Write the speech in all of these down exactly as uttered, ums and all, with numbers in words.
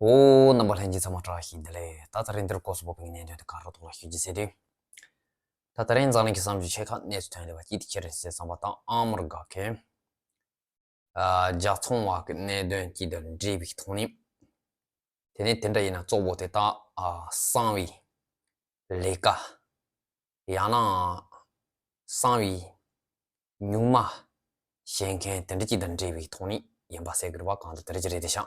ཨོ། རྣམ་པ་ལྷན་རྒྱས་ཚང་མ་བཀྲ་ཤིས་བདེ་ལེགས། ད་ད་རིང་འདིར་སྐོར་སུ་བབས་པའི་གནད་དོན་དེ་ག་རེ་ཐོག་ལ་ཞུ་རྒྱུ་ཟེར་དུས། ད་ད་རིང་འཛམ་གླིང་གི་བསམ་ཚུལ་ཆེ་ཁག་གནས་ཚུལ་ཐོན་བསྡད་པ་ཅིག་དེ་ཅི་རེད་ཟེར་བསམ་པ་དང་། ཨ་མི་རི་ཀ་གི་ཨ་ཇག་ཚོང་བ་གི་གནད་དོན་ཅིག་དང་འབྲེལ་བའི་ཐོག་ནས། དེ་ནས་དེ་འདྲ་ཡིན་ན་གཙོ་བོ་དེ་དག་ཨ་གསང་བའི་ལས་ཀ་ཡང་ན་གསང་བའི་སྨྱུག་མ་བཤད་མཁན་དེ་འདྲ་ཅིག་དང་འབྲེལ་བའི་ཐོག་ནས་ཡིན་པ་ཟེར་གི་རེད་པ། གང་ལྟར་དེ་འདྲ་ཅིག་རེད་དེ་ཤག་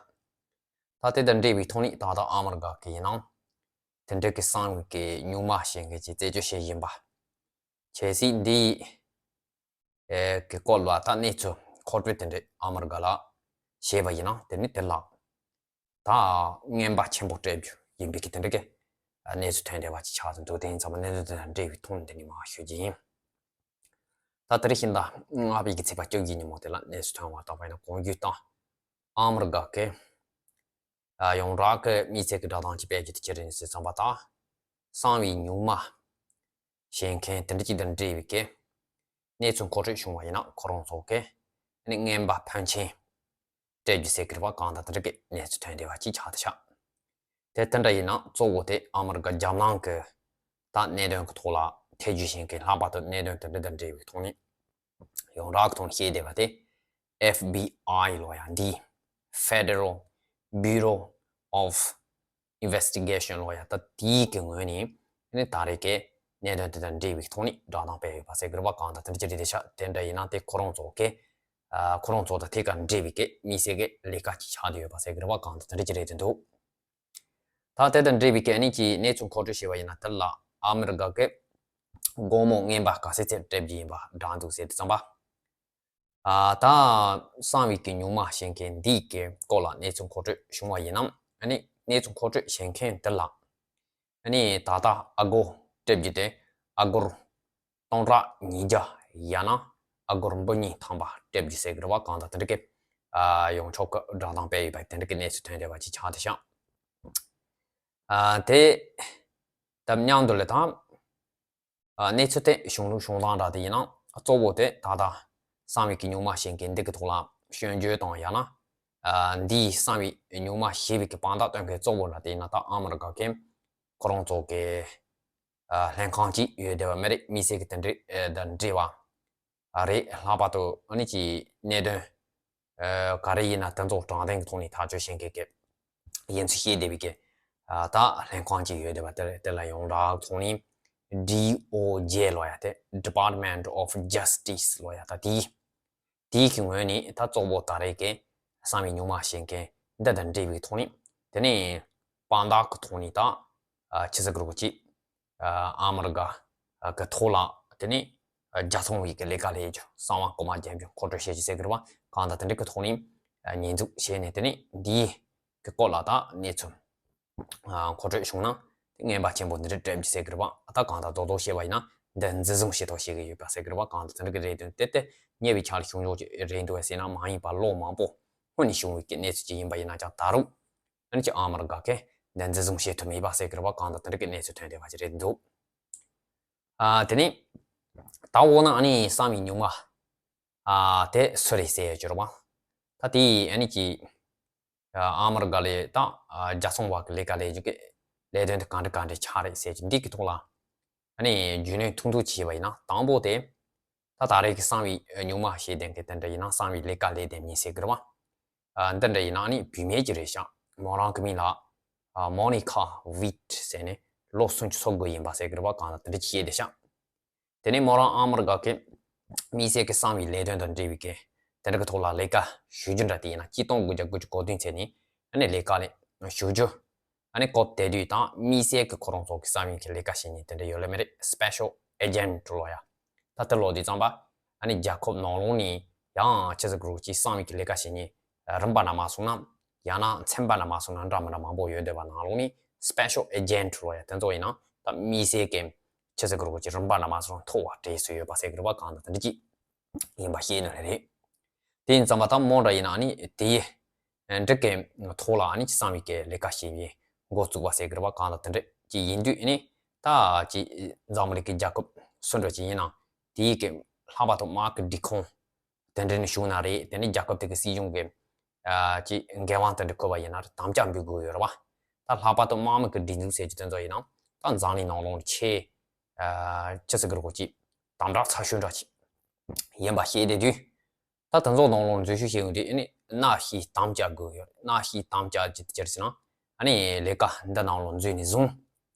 ད་དེ་དང་འབྲེལ་བའི་ཐོག་ནས་ད་ལྟ་ཨ་མི་རི་ཀ་གི་ཡིན་ནའང་དེ་འདྲ་གི་གསང་བའི་གི་སྨྱུག་མ་བཤད་མཁན་ཅིག་རྩད་གཅོད་བྱེད་བཞིན་པ། གལ་སྲིད་འདི་ཨེ་གི་སྐོར་ལ་ད་གནས་ཚུལ་མཁོ་སྤྲོད་དེ་འདྲ་ཨ་མི་རི་ཀ་ལ་བྱས་པ་ཡིན་ན། དེ་ནི་དེ་ལ་ད་རྔན་པ་ཆེན་པོ་སྤྲད་རྒྱུ་ཡིན་པའི་གི་དེ་འདྲ་གི་གནས་ཚུལ་ཐོན་བསྡད་པ་ཅིག་ཆགས་ཟིན་འདུག་དེ་ཡིན་ཙང་གནད་དོན་དེ་དང་འབྲེལ་བའི་ཐོག་ནས་འདི་ནས་མར་ཞུ་རྒྱུ་ཡིན། ད་དེ་རིང་ཕྱི་ཟླ་ལྔ་པའི་གི་ཚེས་པ་བཅོ་བརྒྱད་ཉིན་མོ་དེ་ལ་གནས་ཚུལ་ཐོན་པ་ལྟར་ན། གོང་ཞུས་ལྟར་ཨ་མི་རི་ཀ་གི་ཨ་ཡོངས་གྲགས་ཀྱི་དམིགས་བསལ་གྱི་བསྒྲགས་གཏམ་ཅིག་སྤེལ་རྒྱུ་དེ་ཅི་རེད་ཟེར་བསམ་པ་དང་། གསང་བའི་སྨྱུག་མ་བཤད་མཁན་དེ་འདྲ་ཅིག་དང་འབྲེལ་བའི་གི་གནས་ཚུལ་མཁོ་སྤྲོད་བྱུང་བ་ཡིན་ན། ཁོ་རང་ཚོ་གི་ཨ་ནི་རྔན་པ་ཕོན་ཆེན་སྤྲད་རྒྱུ་ཟེར་གི་རེད་པ། གང་ལྟར་དེ་འདྲ་གི་གནས་ཚུལ་ཐོན་བསྡད་པ་ཅིག་ཆགས་བསྡད་ཤག་དེ་དེ་འདྲ་ཡིན་ན་གཙོ་བོ་དེ་ཨ་མི་རི་ཀ་རྒྱབ་ནང་གི་ད་གནད་དོན་གྱི་ཐོག་ལ་ཐེ་ཇུས་བྱེད་མཁན། ལྷག་པར་དུ་གནད་དོན་དེ་འདྲ་དང་འབྲེལ་བའི་ཐོག་ནས་ཡོངས་གྲགས་ཀྱི་ཐོག་ནས་བཤད་བསྡད་པ་དེ་ཨེཕ་བི་ཨའི་ལོ་ཡ། འདི་Federal Bureau of Investigation ལོ་ཡ། ད་དེའི་གི་ངོས་ནས་ནི་ད་རེས་ཀྱི་གནད་དོན་དེ་དང་འབྲེལ་བའི་ཐོག་ནས་བསྒྲགས་གཏམ་སྤེལ་ཡོད་པ་ཟེར་གི་རེད་པ། གང་ལྟར་དེ་འདྲ་ཅིག་རེད་དེ་ཤག་དེ་འདྲ་ཡིན་ན་དེ་ཁོ་རང་ཚོ་གི་ཨ་ཁོ་རང་ཚོ་དང་ཐད་ཀར་འབྲེལ་བའི་གི་དམིགས་བསལ་གི་ལས་ཀ་ཅིག་ཆགས་བསྡད་ཡོད་པ་ཟེར་གི་རེད་པ། གང་ལྟར་དེ་འདྲ་ཅིག་རེད་དེ་འདུག་ད་དེ་དང་འབྲེལ་བའི་གི་ཨ་ནི་ཅིག་གནས་ཚུལ་མཁོ་སྤྲོད་བྱས་པ་ཡིན་ན། དེ་ལ་ཨ་མི་རི་ཀ་གི་སྒོར་མོ་རྔན་པ་ག་ཚད་ཚད་སྤྲད་རྒྱུ་ཡིན་པ་བསྒྲགས་འདུག་ཟེར་དུས་ཙམ་པ། ཨ་ད་གསང་བའི་གི་སྨྱུག་མ་བཤད་མཁན་འདིའི་གི་སྐོར་ལ་གནས་ཚུལ་མཁོ་སྤྲོད་བྱུང་བ་ཡིན་ནམ། ཨ་ནི་གནས་ཚུལ་མཁོ་སྤྲོད་བྱེད་མཁན་དེ་ལ་ཨ་ནི་ད་ལྟ་ཨ་སྒོར་སྤྲད་རྒྱུ་དེ་ཨ་སྒོར་སྟོང་ཕྲག་ཉིས་བརྒྱ་ཡང་ན་ཨ་སྒོར་འབུམ་གཉིས་ཐམ་པ་སྤྲད་རྒྱུ་ཟེར་གི་རེད་པ། གང་ལྟར་དེ་འདྲ་གི་ཨ་ཡོངས་ཁྱབ་ཀྱི་བསྒྲགས་གཏམ་སྤེལ་ཡོད་པ་དེ་འདྲ་གི་གནས་ཚུལ་ཐོན་བསྡད་པ་ཅིག་ཆགས་བསྡད་ཤག་ཨ་དེ་དང་མཉམ་དུ་ལ་ད་ཨ་གནས་ཚུལ་དེ་བྱུང་ལུགས་བྱུང་སྟངས་འདྲ་དེ་ཡིན་ན། གཙོ་བོ་དེ་ད་ལྟ་གསང་བའི་གི་སྨྱུག་མ་བཤད་མཁན་འདི་གི་ཐོག་ལ་སྐྱོན་བརྗོད་དང་། ཡང་ན་ཨ་འདིའི་གསང་བའི་སྨྱུག་མ་བཤད་པའི་གི་དཔང་རྟགས་སྟོན་མཁན་གཙོ་བོ་འདྲ་དེ་ཡིན་ན། ད་ཨ་མི་རི་ཀ་གི་ཁོ་རང་ཚོ་གི་ཨ་ལྷན་ཁང་ཅིག་ཡོད་བསྡད་པ་མི་རེད། དམིགས་བསལ་གི་དེ་འདྲ་ཨ་དང་འབྲེལ་བ་ཨ་རེད། ལྷག་པར་དུ་ཨ་ནི་ཅིག་གནད་དོན་ཨ་ག་རེ་ཡིན་ན་དེ་ཚོ་དྲང་བདེན་གི་ཐོག་ནས་ཐག་གཅོད་བྱེད་མཁན་གི་ཡིན་ཚུལ་བཤད་བསྡད་པའི་གི་ཨ་ད་ལྷན་ཁང་ཅིག་ཡོད་བསྡད་པ་དེ་རེད། དེ་ལ་ཡོངས་གྲགས་ཐོག་ནས་ཌི་ཨོ་ཇེ་ལོ་ཡ། དེ་Department of Justice ལོ་ཡ། ད་དེའི་དེའི་གི་ངོས་ནས་ད་གཙོ་བོ་ད་རེས་ཀྱི་གསང་བའི་སྨྱུག་མ་བཤད་མཁན་འདི་དང་འབྲེལ་བའི་ཐོག་ནས། དེ་ནས་དཔང་རྟགས་ཀྱི་ཐོག་ནས་ད་ཨ་ཆི་ཟེར་དགོས་རེད་པ། ཅིག་ཨ་ཨ་མི་རི་ཀ་གི་ཐོག་ལ་དེ་ནས་ཨ་ཇག་ཚོང་བའི་གི་ལས་ཀ་ལས་རྒྱུ། གསང་བ་རྐུ་མ་རྒྱག་རྒྱུ་མཁོ་སྤྲོད་བྱེད་རྒྱུ་ཟེར་གི་རེད་པ། གང་ལྟར་དེ་འདྲ་གི་ཐོག་ནས་ཨ་ཉེས་འཛུགས་བྱས་ནས་དེ་ནས་འདིའི་གི་སྐོར་ལ་ད་གནས་ཚུལ་ཨ་མཁོ་སྤྲོད་བྱུང་ན་དེ་རྔན་པ་ཆེན་པོ་འདི་འདྲ་སྤྲད་རྒྱུ་ཟེར་གི་རེད་པ། ད་གང་ལྟར་རྡོག་རྡོག་བཤད་པ་ཡིན་ན་འདི་འཛིན་བཟུང་བྱེད་ཐབས་བྱེད་ཀྱི་ཡོད་པ་ཟེར་གི་རེད་པ། གང་ལྟར་དེ་འདྲ་གི་རེད་དོན་དེ་དེ་ཉེ་བའི་ཆར་བྱུང་ཡོད་ཀྱི་རེད་འདུག་ཟེར་ན་མ་ཡིན་པ་ལོ་མང་པོ་སྔོན་ནས་བྱུང་བའི་གི་གནས་ཚུལ་ཅིག་ཡིན་པ་ཡིན་ན་ཀྱང་། ད་རུང་ཨ་ནི་ཅིག་ཨ་མི་རི་ཀ་གི་འདི་འཛིན་བཟུང་བྱེད་ཐུབ་མེད་པ་ཟེར་གི་རེད་པ། གང་ལྟར་དེ་འདྲ་གི་གནས་ཚུལ་ཐོན་བསྡད་པ་ཅིག་རེད་འདུག་ཨ་དེ་ནས་ད་འོ་ན་ཨ་ནི་གསང་བའི་སྨྱུག་མ་ཨ་དེ་སུ་རེད་ཟེར་ཡོད་ཀྱི་རེད་པ། ད་དེ་ཨ་ནི་ཅིག་ཨ་མི་རི་ཀ་ལ་ད་ཨ་ཇག་ཚོང་བ་གི་ལས་ཀ་ལས་རྒྱུ་གི་ལས་དོན་དེ་གང་འདྲ་གང་འདྲ་ཆགས་རེད་ཟེར་གྱི་འདི་གི་ཐོག་ལ་ཨ་ནི་རྒྱུས་ལོན་ཐུང་ཐུང་བྱས་པ་ཡིན་ན། དང་པོ་དེ་ད་ད་རེས་ཀྱི་གསང་བའི་སྨྱུག་མ་བཤད་བསྡད་མཁན་དེ་འདྲ་ཡིན་ན། གསང་བའི་ལས་ཀ་ལས་བསྡད་མཁན་ཟེར་གི་རེད་པ། ཨ་འདི་འདྲ་ཡིན་ན་ཨ་ནི་བུད་མེད་ཅིག་རེད་ཤག་མོ་རང་གི་མིང་ལ་ཨ་མོ་ནི་ཁ་ཝིད་ཟེར་ནས་ལོ་སུམ་ཅུ་སོ་དགུ་ཡིན་པ་ཟེར་གི་རེད་པ། གང་ལྟར་དེ་འདྲ་ཅིག་བཤད་བསྡད་ཤག་དེ་ནས་མོ་རང་ཨ་མི་རི་ཀ་གི་དམིགས་བསལ་གྱི་གསང་བའི་ལས་དོན་དང་འབྲེལ་བའི་གི་དེ་འདྲ་གི་ཐོག་ལ་ལས་ཀ་ཞུ་རྒྱུ་འདྲ་དེ་ཡིན་ན། གཅིག་སྟོང་དགུ་བརྒྱ་དགུ་བཅུ་གོ་བདུན་ཚེས་ནས་ཨ་ནི་ལས་ཀ་ལས་ཞུ་རྒྱུ་ཨ་ནི་སྐབས་དེ་དུས་དང་། དམིགས་བསལ་གྱི་ཁོ་རང་ཚོ་གི་གསང་བའི་གི་ལས་ཀ་བྱེད་མཁན་དེ་འདྲ་ཡོད་ལེ་མི་རེད། Special Agent ལོ་ཡ། ད་དེ་ལོ་དུས་ཙམ་པ་ཨ་ནི་རྒྱལ་ཁབ་ནང་ལོགས་ནས་ཡང་ཆི་ཟེར་དགོས་རེད་པ། ཅིག་གསང་བའི་གི་ལས་ཀ་བྱེད་མཁན་རིམ་པ་འདྲ་མ་སོང་ན། ཡང་ན་ཚན་པ་འདྲ་མ་སོང་ན་འདྲ་མི་འདྲ་མང་པོ་ཡོད་བསྡད་པ་ནང་ལོགས་ནས་Special Agent ལོ་ཡ། དེ་ཚོ་ཡིན་ན་ད་དམིགས་བསལ་གྱི་ཆི་ཟེར་དགོས་རེད་པ། ཅིག་རིམ་པ་འདྲ་མ་སོང་ན་མཐོ་བ་གྲས་སུ་ཡོད་པ་ཟེར་གི་རེད་པ། གང་ལྟར་དེ་འདྲ་ཅིག་ཡིན་པ་ཤེས་ནི་རེད། དེ་ཡིན་ཙམ་པ་ད་མོ་འདྲ་ཡིན་ན་ཨ་ནི་དེའི་འདྲ་གི་ཐོག་ལ་ཨ་ནི་ཅིག་གསང་བའི་གི་ལས་ཀ་བྱེད་པའི་འགོ་བཙུགས་པ་ཟེར་གི་རེད་པ། གང་ལྟར་དེ་འདྲ་ཅིག་ཡིན་དུས་ཨ་ནི་ད་ཅིག་འཛམ་གླིང་གི་རྒྱལ་ཁབ་སུ་འདྲ་ཅིག་ཡིན་ན་དེའི་གི་ལྷག་པར་དུ་དམག་གི་སྒྲིག་ཁོངས་དེ་འདྲ་ནས་བཞུགས་ན་རེད། དེ་ནས་རྒྱལ་ཁབ་དེ་གི་སྲིད་གཞུང་གི་ ཨ་ཅིག་འགན་དབང་དེ་འདྲ་བསྐུར་བ་ཡིན་ན་དམ་བཅའ་འབུལ་དགོས་ཡོད་རེད་བ། ད་ལྷག་པར་དུ་དམག་མི་གི་སྒྲིག་འཛུགས་ཟེར་རྒྱུ་དེ་ཚོ་ཡིན་ན་ད་འཛམ་གླིང་ནང་ལོགས་ཆེས་ཨ་ཅི་ཟེར་དགོས་རེད་གོ། ཅིག་དམ་དྲག་ཚ་ཤོས་འདྲ་ཅིག་ཡིན་པ་ཤེས་བསྡད་དུས། ད་དེ་ཚོ་ནང་ལོགས་འཛུལ་ཞུགས་བྱེད་ཡོང་དུས་ཨ་ནི་གནའ་ཤུལ་དམ་བཅའ་དགོས་ཡོད། གནའ་ཤུལ་དམ་བཅའ་ཅི་ཟེར་ཟེར་ན་ཨ་ནི་ལས་ཀ་འདི་ནང་ལོགས་འཛུལ་ནས་བཟུང་།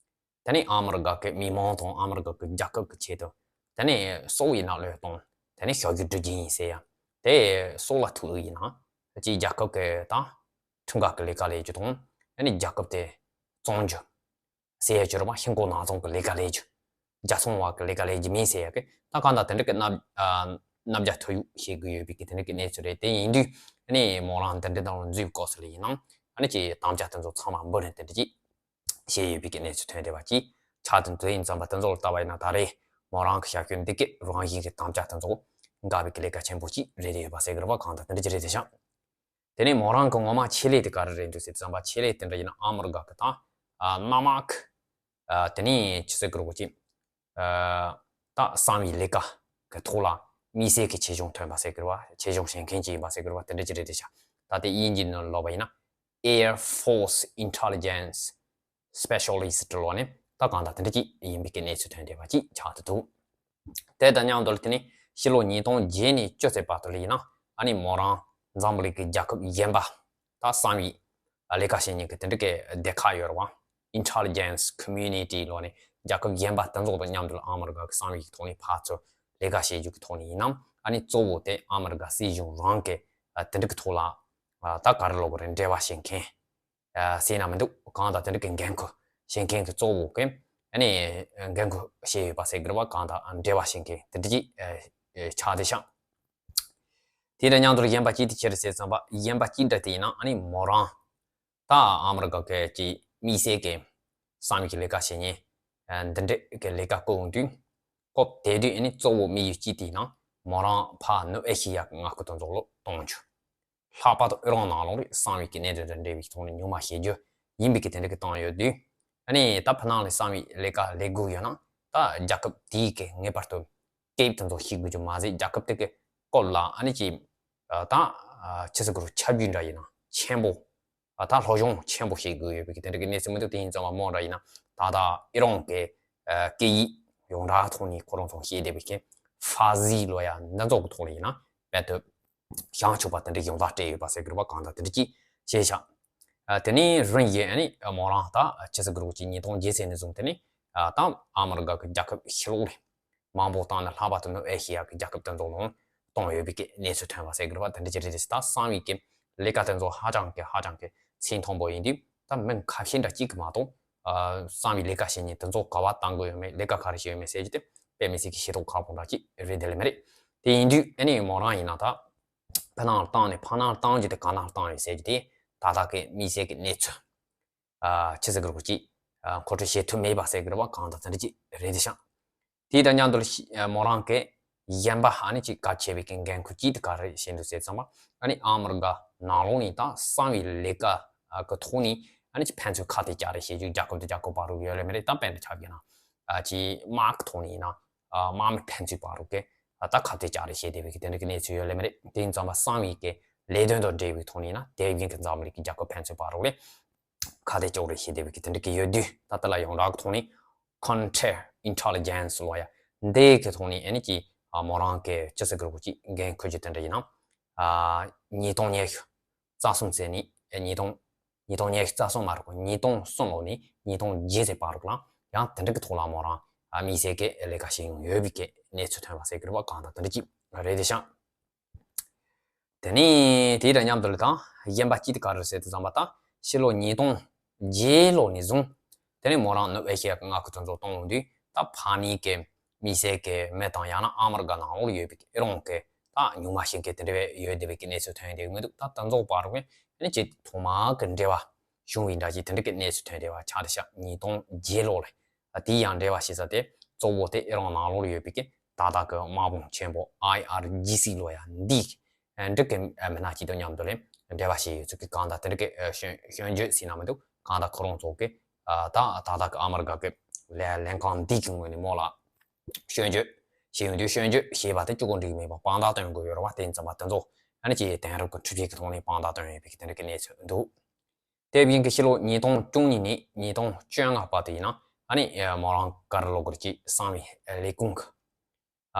དེ་ནས་ཨ་མི་རི་ཀ་གི་མི་མང་དང་ཨ་མི་རི་ཀ་གི་རྒྱལ་ཁབ་ཀྱི་ཆེད་དུ། དེ་ནས་སྲོག་ཡིན་ན་བློས་གཏོང་། དེ་ནས་ཞབས་ཞུ་སྒྲུབ་རྒྱུ་ཡིན་ཟེར་ཡ། དེ་སྲོག་ལ་ཐུག་ཡིན་ན། སྤྱིའི་རྒྱལ་ཁབ་ཀྱི་དང་། ཁྲིམས་འགལ་གྱི་ལས་ཀ་ལས་རྒྱུ་དང་། དེ་ནས་རྒྱལ་ཁབ་དེ་བཙོང་རྒྱུ། ཟེར་ཡ་ཅིག་རེད་བ། ཤིང་བརྐོས་ནགས་བཙོང་གི་ལས་ཀ་ལས་རྒྱུ། རྒྱ་ཚོང་བ་གི་ལས་ཀ་ལས་རྒྱུ་མིན་ཟེར་ཡ་གི། ད་གང་ལྟར་དེ་འདྲ་གི་རྣམ་ཨ་རྣམ་རྒྱལ་ཐོ་ཡུག་བྱེད་དགོས་ཡོད་པའི་གི་དེ་འདྲ་གི་གནས་ཚུལ་རེད། དེ་ཡིན་དུས་ཨ་ནི་མོ་རང་འདི་འདྲ་ནང་ལ་འཛུལ་བའི་སྐབས་སུ་ལ་ཡིན་ནའང་ཨ་ནི་ཅིག་དམ་བཅའ་དེ་ཚོ་ཚང་མ་འབུལ་ནས་དེ་འདྲ་ཅིག་བྱས་ཡོད་པའི་གི་གནས་ཚུལ་ཐོན་བསྡད་པ་ཅིག་ཆགས་འདུག་དེ་ཡིན་ཙམ་པ་དེ་ཚོ་ལ་ལྟ་བ་ཡིན་ན་ད་རེས་མོ་རང་གི་ཞབས་ཞུ་འདི་གི་རང་བཞིན་གི་དམ་བཅའ་དེ་ཚོ་འགལ་བའི་གི་ལས་ཀ་ཆེན་པོ་ཅིག་རེད་ཡོད་པ་ཟེར་གི་རེད་བ། གང་ལྟར་དེ་འདྲ་ཅིག་རེད་དེ་ཤག་དེ་ནས་མོ་རང་གི་ངོ་མ་ཆེད་ལས་དེ་ག་རེ་རེད་འདུག་ཟེར་ཙམ་པ། ཆེད་ལས་དེ་འདྲ་ཡིན་ན་ཨ་མི་རི་ཀ་གི་དང་། ཨ་གནམ་དམག་གི། ཨ་དེ་ནས་ཅི་ཟེར་དགོས་རེད་གོ། ཅིག་ཨ་ད་གསང་བའི་ལས་ཀ་གི་ཐོག་ལ་དམིགས་བསལ་གྱི་ཆེད་སྦྱོང་ཐོན་པ་ཟེར་དགོས་རེད་བ། ཆེད་སྦྱོང་བྱེད་མཁན་ཅིག་ཡིན་པ་ཟེར་དགོས་རེད་བ། དེ་འདྲ་ཅིག་རེད་དེ་ཤག་ད་དེ་དབྱིན་ཇིའི་ནང་ལ་ལབ་པ་ཡིན་ན། Air Force Intelligence Specialist ལོ་ནས་ད་གང་ལྟར་དེ་འདྲ་ཅིག་ཡིན་པའི་གི་གནས་ཚུལ་ཐོན་བསྡད་པ་ཅིག་ཆགས་ཏེ་འདུག་དེ་དང་མཉམ་དུ་ལ་དེ་ནས་ཕྱི་ལོ་ཉིས་སྟོང་བརྒྱད་ནས་བཅུ་ཙམ་བར་དུ་ལ་ཡིན་ན་ཨ་ནི་མོ་རང་འཛམ་བུ་གླིང་གི་རྒྱལ་ཁབ་གཞན་པ། ད་གསང་བའི་ལས་ཀ་བྱེད་མཁན་གྱི་དེ་འདྲ་གི་སྡེ་ཁག་ཡོད་རེད་བ། Intelligence Community ལོ་ནས་རྒྱལ་ཁབ་གཞན་པ་དེ་ཚོ་དང་མཉམ་དུ་ལ་ཨ་མི་རི་ཀ་གི་གསང་བའི་ཐོག་ནས་ཕར་ཚུར་ལས་ཀ་བྱེད་རྒྱུ་གི་ཐོག་ནས་ཡིན་ནམ། ཨ་ནི་གཙོ་བོ་དེ་ཨ་མི་རི་ཀ་སྲིད་གཞུང་རང་གི་དེ་འདྲ་གི་ཐོག་ལ་ད་ག་རེ་ལབ་དགོས་རེད། འབྲེལ་བ་བྱེད་མཁན། ཟེར་ན་མི་འདུག་གང་ལྟར་དེ་འདྲ་གི་འགན་ཁུར་བཞེས་མཁན་གྱི་གཙོ་བོ་གི་ཨ་ནི་འགན་ཁུར་བཞེས་ཡོད་པ་ཟེར་དགོས་རེད་བ། གང་ལྟར་འབྲེལ་བ་བྱེད་མཁན་དེ་འདྲ་ཅིག་ཆགས་བསྡད་ཤག་དེ་དང་མཉམ་དུ་གཞན་པ་ཅིག་དེ་ཅི་རེད་ཟེར་ཙམ་པ། གཞན་པ་ཅིག་འདྲ་དེ་ཡིན་ན་ཨ་ནི་མོ་རང་ད་ཨ་མི་རི་ཀ་གི་ཅིག་དམིགས་བསལ་གྱི་གསང་བའི་གི་ལས་ཀ་བྱེད་མཁན་འདི་འདྲ་གི་ལས་ཀ་བསྐུར་འོང་དུས། སྐབས་དེ་དུས་ཨ་ནི་གཙོ་བོ་དམིགས་ཡུལ་གཅིག་དེ་ཡིན་ན་མོ་རང་ཕར་ནུབ་ཨེ་ཤི་ཡ་གི་མངའ་ཁུལ་དེ་ཚོ་ལ་གཏོང་རྒྱུ། ལྷག་པར་དུ་ཨི་རན་ནང་ལོགས་ལ་གསང་བའི་གི་གནད་དོན་དང་འབྲེལ་བའི་ཐོག་ནས་ཉུང་མ་བྱེད་རྒྱུ་ཡིན་པའི་གི་དེ་འདྲ་གི་བཏང་ཡོད་དུས། ཨ་ནི་ད་ཕ་ནང་ལ་གསང་བའི་ལས་ཀ་ལས་དགོས་ཡོད་ན་ད་རྒྱལ་ཁབ་དེའི་གི་ངེས་པར་དུ་སྐད་དེ་ཚོ་ཤེས་དགོས་རྒྱུ་མ་ཟད། རྒྱལ་ཁབ་དེ་གི་སྐོར་ལ་ཨ་ནི་ཅིག་ད་ཆི་ཟེར་དགོས་རེད། ཁྱབ་རྒྱ་འདྲ་ཡིན་ན་ཆེན་པོ། ད་སློབ་སྦྱོང་ཆེན་པོ་བྱེད་དགོས་ཡོད་པའི་གི་དེ་འདྲ་གི་གནས་ཚུལ་མི་འདུག་དེ་ཡིན་ཙང་མ་མོ་འདྲ་ཡིན་ན་ད་ལྟ་ཨི་རན་གི་སྐད་ཡིག་ཡོངས་གྲགས་ཐོག་ནས་ཁོ་རང་ཚོ་བཤད་བསྡད་པའི་གི་ཧྥ་ཟི་ལོ་ཡ་འདི་ཚོ་གི་ཐོག་ལ་ཡིན་ན་རྦད་དེ་བྱང་ཆུབ་པ་དེ་འདྲ་ཡོངས་གྲགས་སྤྲད་ཡོད་པ་ཟེར་དགོས་རེད་བ། གང་ལྟར་དེ་འདྲ་ཅིག་བྱས་ཤག་ཨ་དེ་ནས་རིམ་བཞིན་ཨ་ནི་མོ་རང་ད་ཆི་ཟེར་དགོས་རེད། ཅིག་ཉིས་སྟོང་བརྒྱད་ཙམ་ནས་བཟུང་དེ་ནས་ད་ཨ་མི་རི་ཀ་གི་རྒྱལ་ཁབ་ཕྱི་ལོགས་ལ་མང་པོ་བཏང་ནས། ལྷག་པར་དུ་ནུབ་ཨེ་ཤི་ཡ་གི་རྒྱལ་ཁབ་དེ་ཚོ་ནང་གཏོང་ཡོད་པའི་གི་གནས་ཚུལ་ཐོན་པ་ཟེར་དགོས་རེད་བ། དེ་འདྲ་ཅིག་རེད་དེ། ད་གསང་བའི་གི་ལས་ཀ་དེ་ཚོ་ཧ་ཅང་གི་ཧ་ཅང་གི་ཚད་མཐོན་པོ་ཡིན་དུས། ད་མི་ཁ་ཤས་འདྲ་གཅིག་གི་མ་གཏོགས་ཨ་གསང་བའི་ལས་ཀ་བྱེད་མཁན་དེ་ཚོ་ག་པར་བཏང་གི་ཡོད་མེད། ལས་ཀ་ག་རེ་བྱེད་ཡོད་མེད་ཟེར་རྒྱུ་དེ་དཔེ་མི་སྲིད་ཀྱི་ཤེས་རྟོགས་ཁག་པོ་འདྲ་ཅིག་རེད་དེ་ལས་མི་རེད། དེ་ཡིན་དུས་ཨ་ནི་མོ་རང་ཡིན་ན་ད་ཕ་ནང་ལ་བཏང་ནས་ཕ་ནང་ལ་བཏང་རྒྱུ་དེ་ག་ནང་ལ་བཏང་ཡོད་ཟེར་རྒྱུ་དེ་ད་ལྟ་གི་དམིགས་བསལ་གྱི་གནས་ཚུལ་ཨ་ཆི་ཟེར་དགོས་རེད་གོ། ཅིག་ཨ་མཁོ་སྤྲོད་བྱེད་ཐུབ་མེད་པ་ཟེར་དགོས་རེད་བ། གང་ལྟར་དེ་འདྲ་ཅིག་རེད་དེ་ཤག་དེ་དང་མཉམ་དུ་ལ་ཤི་ཨ་མོ་རང་གི་གཞན་པ་ཨ་ནི་ཅིག་གལ་ཆེ་བའི་གི་འགན་ཁུར་ཅིག་དེ་ག་རེ་བྱས་འདུག་ཟེར་ཙམ་པ། ཨ་ནི་ཨ་མི་རི་ཀ་ནང་ལོགས་ནས་ད་གསང་བའི་ལས་ཀ་གི་ཐོག་ནས་ཨ་ནི་ཅིག་ཕན་ཚུན་ཁ་གཏད་བཅག་རེས་བྱེད་རྒྱུ་རྒྱལ་ཁབ་དང་རྒྱལ་ཁབ་བར་དུ་ཡོད་ལེ་མི་རེད། ད་དཔེར་ན་ཆ་བཞག་ན་ཨ་ཅིག་དམག་གི་ཐོག་ནས་ཡིན་ན་ཨ་དམག་མི་ཕན་ཚུན་བར་དུ་གི་ཨ་ད་ཁ་གཏད་བཅག་རེས་བྱེད་བསྡད་པའི་གི་དེ་འདྲ་གི་གནས་ཚུལ་ཡོད་ལེ་མི་རེད། དེ་ཡིན་ཙམ་པ་གསང་བའི་གི་ལས་དོན་དང་འབྲེལ་བའི་ཐོག་ནས་ཡིན་ན་དེ་བཞིན་གི་འཛམ་གླིང་གི་རྒྱལ་ཁབ་ཕན་ཚུན་བར་དུ་ལ་ཁ་གཏད་གཅོག་རེས་བྱེད་བསྡད་པའི་གི་དེ་འདྲ་གི་ཡོད་དུས། ད་ལྟ་ལ་ཡོངས་གྲགས་ཀྱི་ཐོག་ནས་Counter Intelligence ལབ་ཡ་འདི་གི་ཐོག་ནས་ཨ་ནི་ཅིག་ཨ་མོ་རང་གི་ཅི་ཟེར་དགོས་རེད་གོ། ཅིག་འགན་ཁུར་རྒྱུ་དེ་འདྲ་ཡིན་ན་ཨ་ཉིས་སྟོང་ཉི་ཤུ་རྩ་གསུམ་ཚེ་ནས་ཨ་ཉིས་སྟོང་ཉིས་སྟོང་ཉི་ཤུ་རྩ་གསུམ་མ་རེད་གོ། ཉིས་སྟོང་གསུམ་ལོ་ནས་ཉིས་སྟོང་བརྒྱད་ཚེ་བར་དུ་ལ་ཡང་དེ་འདྲ་གི་ཐོག་ལ་མོ་རང་ཨ་དམིགས་བསལ་གྱི་ལས་ཀ་བྱེད་མྱོང་ཡོད་པའི་གི་གནས་ཚུལ་ཐོན་པ་ཟེར་དགོས་རེད་བ། གང་ལྟར་དེ་འདྲ་ཅིག་རེད་དེ་ཤག་དེ་ནས་དེ་དང་མཉམ་དུ་ལ་ད་གཞན་པ་ཅིག་དེ་ག་རེ་ཟེར་དུས་ཙམ་པ། ད་ཕྱི་ལོ་ཉིས་སྟོང་བརྒྱད་ལོ་ནས་བཟུང་དེ་ནས་མོ་རང་ནུབ་ཨེ་ཤི་ཡ་གི་མངའ་ཁུལ་དེ་ཚོ་གཏོང་འོང་དུས། ད་ཕ་ནི་གི་དམིགས་བསལ་གི་མི་དང་ཡང་ན་ཨ་མི་རི་ཀ་ནང་ལོགས་ཡོད་པའི་ཨི་རན་གི་ད་ཉུང་མ་ཞིག་གི་དེ་འདྲ་བའི་ཡོད་བསྡད་པའི་གི་གནས་ཚུལ་ཐོན་ཡོང་གི་མི་འདུག་ད་དེ་ཚོ་བར་དུ་ནི་ཅིག་ཐོག་མ་གི་འབྲེལ་བ་བྱུང་བའི་འདྲ་ཅིག་དེ་འདྲ་གི་གནས་ཚུལ་ཐོན་བསྡད་པ་ཆགས་བསྡད་ཤག་ཉིས་སྟོང་བརྒྱད་ལོ་ལ། དེའི་ཡང་འབྲེལ་བ་བྱེད་ས་དེ་གཙོ་བོ་དེ་ཨི་རན་ནང་ལོགས་ཡོད་པའི་གི་ད་ལྟ་གི་དམག་དཔུང་ཆེན་པོ་ཨའི་ཨར་ཇི་སི་ལབ་ཡ་འདི་འདྲ་གི་མི་སྣ་གཅིག་དང་མཉམ་དུ་ལ་འབྲེལ་བ་བྱས་ཡོད་ཚུལ་གི་གང་ལྟར་དེ་འདྲ་གི་སྐྱོན་སྐྱོན་བརྗོད་ཟེར་ན་མི་འདུག་གང་ལྟར་ཁོ་རང་ཚོ་གི་ད་ད་ལྟ་གི་ཨ་མི་རི་ཀ་གི་ལས་ལས་ཁང་འདི་གི་ངོས་ནས་མོ་ལ་སྐྱོན་བརྗོད་བྱས་ཡོང་དུས། སྐྱོན་བརྗོད་ཞེས་པ་དེ་གཅིག་པོ་འགྲིག་གི་མེད་པ་དཔང་རྟགས་སྟོན་དགོས་ཡོད་རེད་བ། དེ་ཡིན་ཙང་མ་དེ་ཚོ་ ཨ་ནི་ཅིག་དེང་རབས་ཀྱི་འཕྲུལ་ཆས་ཀྱི་ཐོག་ནས་དཔང་རྟགས་བཏོན་ཡོད་པའི་གི་དེ་འདྲ་གི་གནས་ཚུལ་འདུག་དེ་བཞིན་གྱི་ཕྱི་ལོ་ཉིས་སྟོང་བཅུ་གཉིས་ནས་ཉིས་སྟོང་བཅོ་ལྔ་བར་དུ་ཡིན་ན་ཨ་ནི་མོ་རང་ག་རེ་ལབ་དགོས་རེད། ཅིག་གསང་བའི་ལས་ཁུངས་ཀྱི་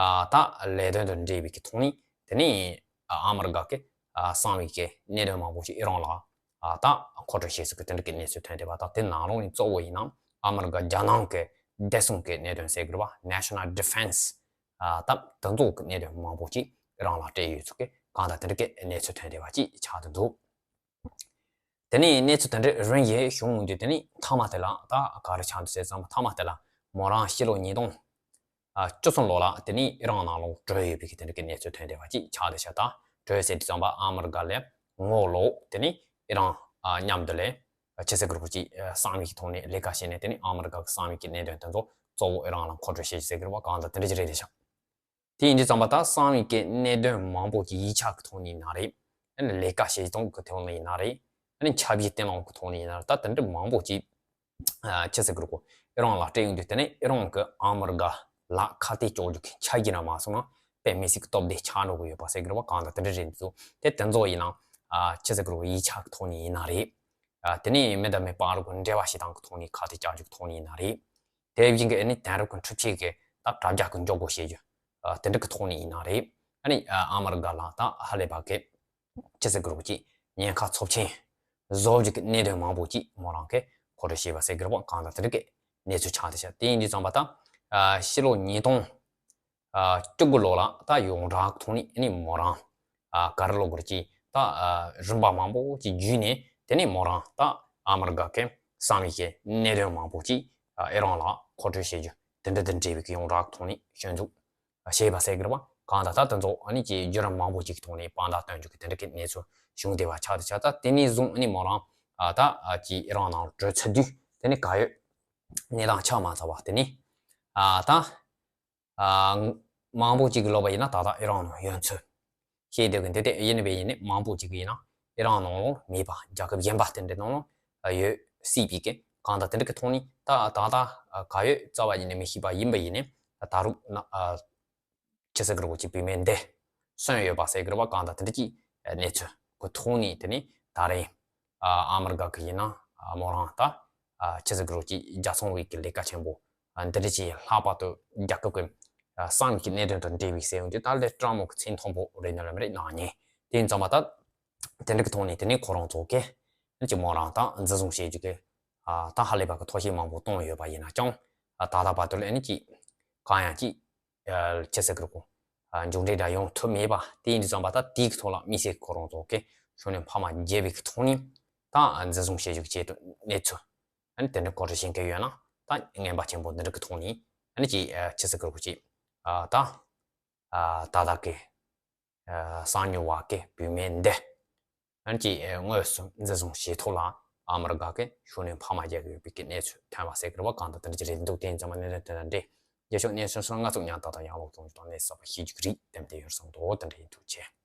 ཨ་ད་ལས་དོན་དང་འབྲེལ་བའི་གི་ཐོག་ནས་དེ་ནས་ཨ་མི་རི་ཀ་གི་ཨ་གསང་བའི་གི་གནད་དོན་མང་པོ་ཞིག་ཨི་རན་ལ་ཨ་ད་མཁོ་སྤྲོད་བྱས་ཟེར་གི་དེ་འདྲ་གི་གནས་ཚུལ་ཐོན་བསྡད་པ་དང་། དེ་ནང་ལོགས་ནས་གཙོ་བོ་ཡིན་ན་ཨ་མི་རི་ཀ་རྒྱལ་ནང་གི་བདེ་སྲུང་གི་གནད་དོན་ཟེར་གི་རེད་པ། National Defense ཨ་ད་དེ་ཚོ་གི་གནད་དོན་མང་པོ་ཞིག་ཨི་རན་ལ་སྤྲད་ཡོད་ཚུལ་གི་གང་ལྟར་དེ་འདྲ་གི་གནས་ཚུལ་ཐོན་བསྡད་པ་ཅིག་ཆགས་བསྡད་འདུག་དེ་ནས་གནས་ཚུལ་དེ་འདྲ་རིམ་བཞིན་བྱུང་འོང་དུས་དེ་ནས་མཐའ་མ་དེ་ལ་ད་ག་རེ་ཆགས་འདུག་ཟེར་ཙམ་པ། མཐའ་མ་དེ་ལ་མོ་རང་ཕྱི་ལོ་ཉིས་སྟོང་བཅུ་གསུམ་ལོ་ལ་དེ་ནས་ཨི་རན་ནང་ལོགས་བྲོས་ཡོད་པའི་གི་དེ་འདྲ་གི་གནས་ཚུལ་ཐོན་བསྡད་པ་ཅིག་ཆགས་བསྡད་ཤག་ད་བྲོས་ཟེར་དུས་ཙམ་པ་ཨ་མི་རི་ཀ་ལ་ངོ་ལོག་དེ་ནས་ཨི་རན་མཉམ་དུ་ལ་ཆི་ཟེར་གི་རེད་པ། ཅིག་གསང་བའི་གི་ཐོག་ནས་ལས་ཀ་བྱས་ནས་དེ་ནས་ཨ་མི་རི་ཀ་གི་གསང་བའི་གི་གནད་དོན་དེ་ཚོ་གཙོ་བོ་ཨི་རན་ལ་མཁོ་སྤྲོད་བྱེད་ཀྱི་ཟེར་གི་རེད་པ། གང་ལྟར་དེ་འདྲ་ཅིག་རེད་བསྡད་ཤག་དེ་ཡིན་དུས་ཙམ་པ་ད་གསང་བའི་གི་གནད་དོན་མང་པོ་ཅིག་ཡིག་ཆ་གི་ཐོག་ནས་ཡིན་ན་རེད། ཨ་ནི་ལས་ཀ་བྱེད་སྟངས་གི་ཐོག་ནས་ཡིན་ན་རེད། ཨ་ནི་ཆབ་ཡིག་གཏན་སློག་གི་ཐོག་ནས་ཡིན་ན་རེད། ད་དེ་འདྲ་མང་པོ་ཅིག་ཨ་ཆི་ཟེར་གི་རེད་གོ། ཨི་རན་ལ་སྤྲད་ཡོང་དུས་དེ་ནས་ཨི་རན་གི་ཨ་མི་རི་ཀ་ལ་ཁ་གཏད་གཅོག་རྒྱུ་གི་ཆ་རྐྱེན་ར་མ་སོང་ན་དཔེ་མི་སྲིད་གི་སྟོབས་ལྡན་ཆགས་འགྲོ་གི་ཡོད་པ་ཟེར་གི་རེད་པ། གང་ལྟར་དེ་འདྲ་རེད་འདུག་དེ་དེ་ཚོ་ཡིན་ན་ཨ་ཆི་ཟེར་གི་རེད་གོ། ཡིག་ཆ་གི་ཐོག་ནས་ཡིན་ན་རེད། ཨ་དེ་ནས་མི་དང་མི་བར་གི་འབྲེལ་བ་བྱེད་སྟངས་གི་ཐོག་ནས་ཁ་གཏད་གཅོག་རྒྱུ་གི་ཐོག་ནས་ཡིན་ན་རེད། དེ་བཞིན་གྱི་ཨ་ནི་དེང་རབས་ཀྱི་འཕྲུལ་ཆས་ཀྱི་ད་དྲ་རྒྱ་གི་འཇོག་སྒོ་བྱེད་རྒྱུ། ཨ་དེ་འདྲ་གི་ཐོག་ནས་ཡིན་ན་རེད། ཨ་ནི་ཨ་ཨ་མི་རི་ཀ་ལ་ད་ཧ་ལས་པ་གི་ཆི་ཟེར་གི་རེད་གོ། ཅིག་ཉེན་ཁ་ཚབས་ཆེན་བཟོ་རྒྱུ་གི་གནད་དོན་མང་པོ་ཅིག་མོ་རང་གིས་མཁོ་སྤྲོད་བྱས་པ་ཟེར་གི་རེད་པ། གང་ལྟར་དེ་འདྲ་གི་གནས་ཚུལ་ཆགས་བསྡད་ཤག་དེ་ཡིན་དུས་ཙམ་པ་ད་ཨ་ཕྱི་ལོ་ཉིས་སྟོང་ཨ་བཅུ་དགུ་ལོ་ལ་ད་ཡོངས་གྲགས་ཐོག་ནས་ཨ་ནི་མོ་རང་ཨ་ག་རེ་ལབ་དགོས་རེད། ཅིག་ད་ཨ་རིམ་པ་མང་པོ་ཅིག་བརྒྱུད་ནས་དེ་ནས་མོ་རང་ད་ཨ་མི་རི་ཀ་གི་གསང་བའི་གི་གནད་དོན་མང་པོ་ཅིག་ཨ་ཨི་རན་ལ་མཁོ་སྤྲོད་བྱེད་རྒྱུ་དེ་འདྲ་དང་འབྲེལ་བའི་གི་ཡོངས་གྲགས་ཐོག་ནས་སྐྱོན་འཛུགས་བྱས་པ་ཟེར་གི་རེད་པ། གང་ལྟར་ད་དེ་ཚོ་ཨ་ནི་ཅིག་བརྒྱུད་རིམ་མང་པོ་ཅིག་གི་ཐོག་ནས་དཔང་རྟགས་སྟོན་རྒྱུ་གི་དེ་འདྲ་གི་གནས་ཚུལ་བྱུང་བསྡད་པ་ཆགས་བསྡད་ཤག་ད་དེ་ནས་བཟུང་ཨ་ནི་མོ་རང་ཨ་ད་ཨ་ཅིག་ཨི་རན་ནང་བྲོས་ཚར་དུས་དེ་ནས་ག་ཡོད་གནས་སྟངས་ཆགས་མ་ཚར་བ་དེ་ནས་ཨ་ད། ཨ་མང་པོ་ཅིག་གིས་ལབ་པ་ཡིན་ན་ད་ལྟ་ཨི་རན་ནང་ཡོད་ཚུལ་བཤད་སྡོད་ཀྱི་འདུག་དེ་ཡིན་པས་ཡིན་ནའི་མང་པོ་ཅིག་གིས་ཡིན་ན་ཨི་རན་ནང་ལོགས་མེད་པ། རྒྱལ་ཁབ་གཞན་པ་དེ་འདྲའི་ནང་ལོགས་ཡོད་སྲིད་པའི་གི་གང་ལྟར་དེ་འདྲ་གི་ཐོག་ནས་ད་ད་ལྟ་ག་ཡོད་རྩ་བ་ཉིད་ནས་མི་ཤེས་པ་ཡིན་པ་ཡིན་ནའི་ད་རུང་ན་ཨ་ཆི་ཟེར་གི་རེད་གོ། ཅིག་བུད་མེད་འདི་གསོན་ཡོད་པ་ཟེར་གི་རེད་པ། གང་ལྟར་དེ་འདྲ་ཅིག་གནས་ཚུལ་གི་ཐོག་ནས་དེ་ནས་ད་རེས་ཨ་ཨ་མི་རི་ཀ་གི་ཡིན་ན་ཨ་མོ་རང་ད་ཨ་ཆི་ཟེར་གི་རེད་གོ། ཅིག་རྒྱལ་སྲུང་བའི་གི་ལས་ཀ་ཆེན་པོ་ཨ་འདི་འདྲ་ཅིག་ལྷག་པར་དུ་རྒྱལ་ཁབ་ཀྱི་ཨ་གསང་བའི་གི་གནད་དོན་དང་འབྲེལ་བའི་ཟེར་ཡོང་དུས་ད་ལྟ་ཀྲམ་གི་མཚན་མཐོན་པོ་རེད་ན་ལ་མི་རེད་གནང་ཉེ། དེ་ཡིན་ཙང་མ་ད་དེ་འདྲ་གི་ཐོག་ནས་དེ་ནས་ཁོ་རང་ཚོ་གི་ཅིག་མོ་རང་ད་འཛིན་བཟུང་བྱེད་རྒྱུ་གི་ཨ་ད་ཧ་ལས་པ་གི་ཐོ་བཤད་མང་པོ་གཏོང་ཡོད་པ་ཡིན་ན་ཀྱང་ཨ་ད་ལྟ་བར་དུ་ལ་ཨ་ནི་ཅིག་གང་ཡང་ཅིག་ཨ་ཅི་ཟེར་གི་རེད་གོ། ཨ་མཇུག་འབྲས་འདྲ་ཡོང་ཐུབ་མེད་པ་དེ་ཡིན་དུས་ཙམ་པ་ད་དེའི་གི་ཐོག་ལ་དམིགས་བསལ་ཁོ་རང་ཚོ་གི་ཤུགས་སྣོན་འཕར་མ་རྒྱས་པའི་གི་ཐོག་ནས་ད་འཛིན་བཟུང་བྱེད་རྒྱུ་གི་ཆེད་དུ་གནས་ཚུལ་ཨ་ནི་དེ་འདྲ་གོ་སྒྲིག་བྱེད་མཁན་ཡོད་ན་ད་རྔན་པ་ཆེན་པོ་འདི་འདྲ་གི་ཐོག་ནས་ཨ་ནི་ཅིག་ཨ་ཅི་ཟེར་གི་རེད་གོ། ཅིག་ཨ་ད་ཨ་ད་ལྟ་གི་ཨ་གསང་ཉུལ་བ་གི་བུད་མེད་འདི་ཨ་ནི་ཅིག་ཨ་དངོས་སུ་འཛིན་བཟུང་བྱེད་ཐོག་ལ་ཨ་མི་རི་ཀ་གི་ཤུགས་སྣོན་འཕར་མ་རྒྱག་གི་ཡོད་པའི་གི་གནས་ཚུལ་ཐོན་པ་ཟེར་གི་རེད་པ། གང་ལྟར་དེ་འདྲ་ཅིག་རེད་འདུག་དེ་ཡིན་ཙང་མ་གནད་དོན་དེ་འདྲ་འདྲ་རྒྱལ་ཕྱོགས་གནས་ཚུལ་སོགས་ང་ཚོ་ཉན་ཐག་དང་ཡང་ལོག་གཏོང་རྒྱུ་དང་གནས་ཚུལ་གསར་པ་ཤེས་རྒྱུ་གི་རིགས་དེ་འདྲ་ཡོད་བསམ་འདུག་དེ་འདྲ་ཡིན། ཐུགས་རྗེ་ཆེ།